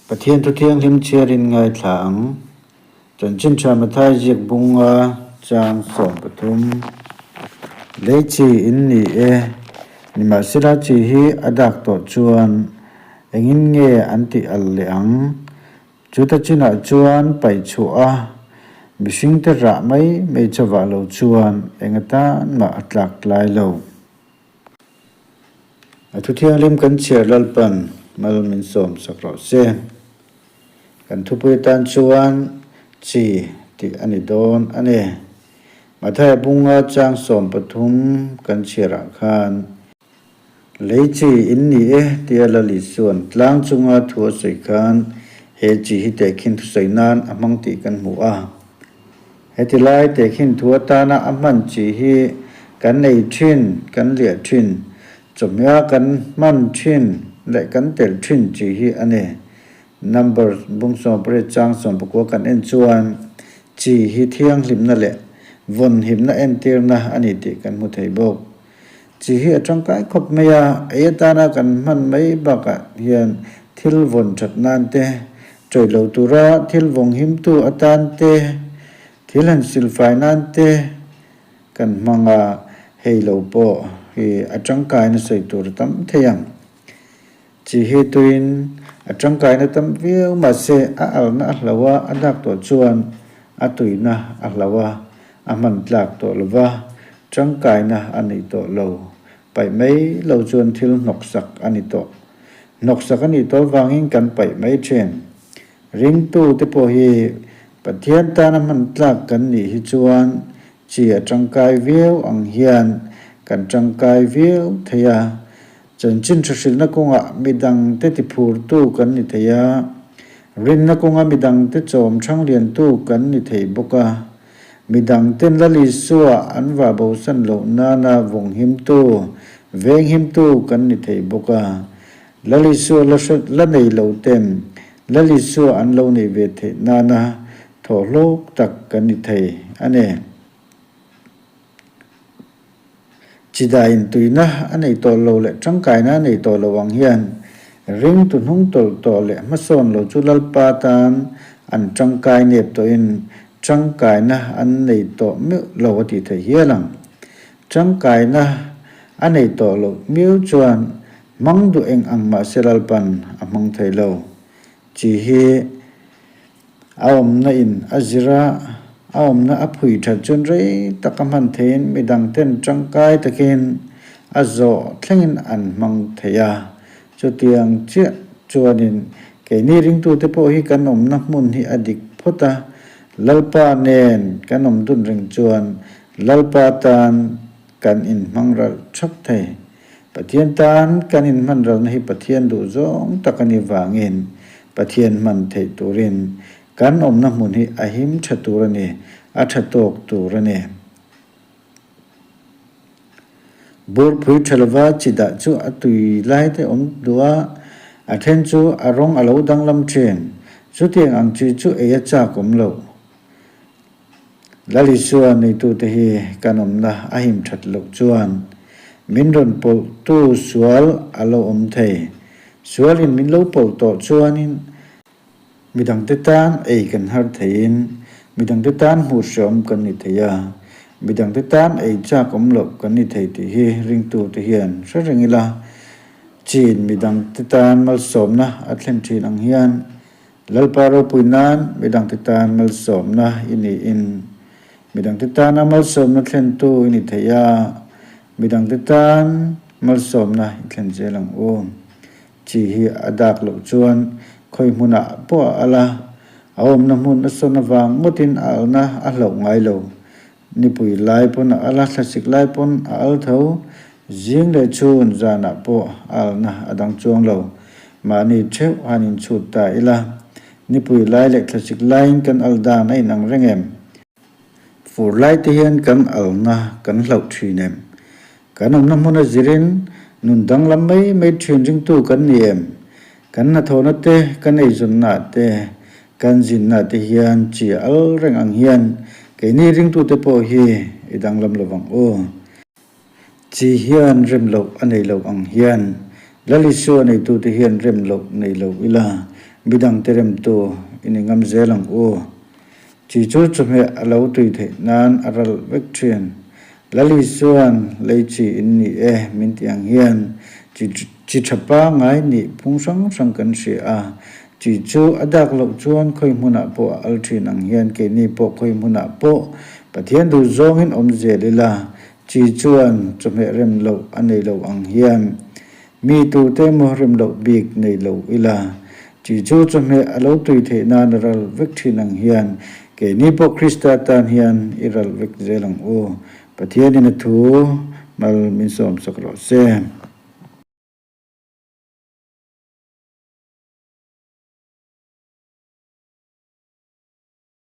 Pathian thu thianghlim chhiarin ngaithla ang. Chanchin tha Mathai ziak bunga chang 13. Lei chi in ni e, nimahsela chi hi a dak tawh chuan engin nge an tih al leh ang? Chuta chinah chuan paih chhuah a, mihringte rah mai mai chawah lo chuan eng atan mah a tlak tlai lo. A thu thianghlim kan chhiar Lalpan mal min sawm sak rawh se. Kan thupui atan chuan chi tih a ni dawn a ni. Mathaia bunga chang 13 kan chhiarah khan, Lei chi in ni e tia Lal Isua'n tlang chunga thu a sawi khan he chi hi tehkhin thusawi nan a hmang tih kan hmu a. Heti lai tehkhin thu atana a hman chi hi kan nei thin, kan liah thin, chawhmeh a kan hman thin leh kan telh thin chi hi a ni. Number bung 18 chang 19 kan en chuan chi hi thianghlimna leh vawnhimna entirna a ni tih kan hmu thei bawk. Chi hi a tangkai khawp mai a, ei atana kan hman mai bakah hian thil vawn that nan te, tawih lo tura thil vawng himtu atan te, thil han silfai nan te kan hmang a, hei lo pawh hi a tangkaina sawi tur a tam thei ang. Chi hi tuin a tangkaina tam viau mahse a alna a hlo a, a dak tawh chuan a tuina a hlo a, a hman tlak tawh lo va, tangkaina a nei tawh lo. Paih mai lo chuan thil hnawksak a ni tawh. Hnawksak a nih tawh vangin kan paih mai thin. Ringtute pawh hi Pathian tana hman tlak kan nih hi chuan chi a tangkai viau ang hian kan tangkai viau thei a. Chanchin hrilhna kawngah midangte tiphurtu kan ni thei a, rinna kawnga midangte chawm thangliantu kan ni thei bawk a. Midangten Lal Isua an va bosan loh nana vawng himtu, veng himtu kan ni thei bawk a. Lal Isua la hre la nei lo ten Lal Isua an lo neih ve theih nana thawhhlawk tak kan ni thei a ni. Chidaiin tuina a nei tawh lo leh tangkaina a nei tawh lo ang hian ringtu hnung tawlh tawh leh hmasawn lo chu Lalpa tan an tangkai nep tawhin tangkaina an nei tawh meuh lo a tih theih hial ang. Tangkaina a nei tawh loh miu chuan hmang duh eng ang mahse Lalpan a hmang thei lo. Chi hi A awmna in a zir a, a awmna a phui that chuan rei tak a hman theiin midang ten tangkai takin a zawh thlengin an hmang thei a. Chutiang chiah chuanin keini ringtute pawh hi kan awmna hmun hi a dik phawt a, Lalpa nen kan awm dun reng chuan Lalpa tan kan inhmang ralh thap thei. Pathian tan kan inhman ralna hi Pathian duh zawng tak a ni vangin Pathian hman theih turin kan awmna hmun hi a him tha tur a ni, a tha tawk tur a ni. Burpui tha lova chi dah chu a tui lai te awm duh a, a then chu a rawng a lo danglam thin. Chutiang ang chi chu ei a chak awm loh. Lal Isua neitute hi kan awmna a him that loh chuan min rawn pawlhtu sual a lo awm thei. Sualin min lo pawlh tawh chuanin midangte tan ei kan har theiin midangte tan hmuh hreawm kan ni thei a, midangte tan ei chak awm loh kan ni thei tih hi ringtute hian hre reng ila. Chin midangte tan malsawmna a thlen thin ang hian Lalpa ropui nan midangte tan malsawmna i niin, midangte tana malsawmna thlentu i ni thei a, midangte tan malsawmna i thlen zel ang u. Chi hi a dak loh chuan khawi hmunah pawh a al a, a awmna hmun a sawn avang ngawtin a alna a hlauh ngai lo. Nipui lai pawn a al a, thlasik lai pawn a al tho. Zing leh chhun zanah pawh a alna a dang chuang lo. Mahni theuh han inchhut ta ila, nipui lai leh thlasik laiin kan al dan a inang reng em? Fur lai te hian kan alna kan hlauh thin em? Kan awmna hmuna zirin nun danglam mai mai thin ringtu kan ni em? Kan hnathawhna te, kan eizawnna te, kan zinna te hian chi al reng ang hian keini ringtute pawh hi i danglam lo vang u. Chi hian rem loh a nei lo ang hian Lal Isua neitute hian rem loh nei lo ila. Midangte remtu i ni ngam zel ang u. Chi chu chawhmeh a lo tui theih nan a ral vek thin. Lali chuan lei chi in ni e min tih ang hian chi chi tha pangai nih phung hrang hrang kan hria a. Chi chu a dak loh chuan khawi hmunah pawh a al thin ang hian keini pawh khawi hmunah pawh Pathian duh zawngin awm zel ila chi chuan chawhmeh rem loh a nei lo ang hian Mi tute emaw rem loh bik nei lo ila, chi chu chawhmeh a lo tui theih nan a ral vek thin ang hian keini pawh Krista tan hian i ral vek zel ang u. Pathianin a thu mal min sawmsak rawh se.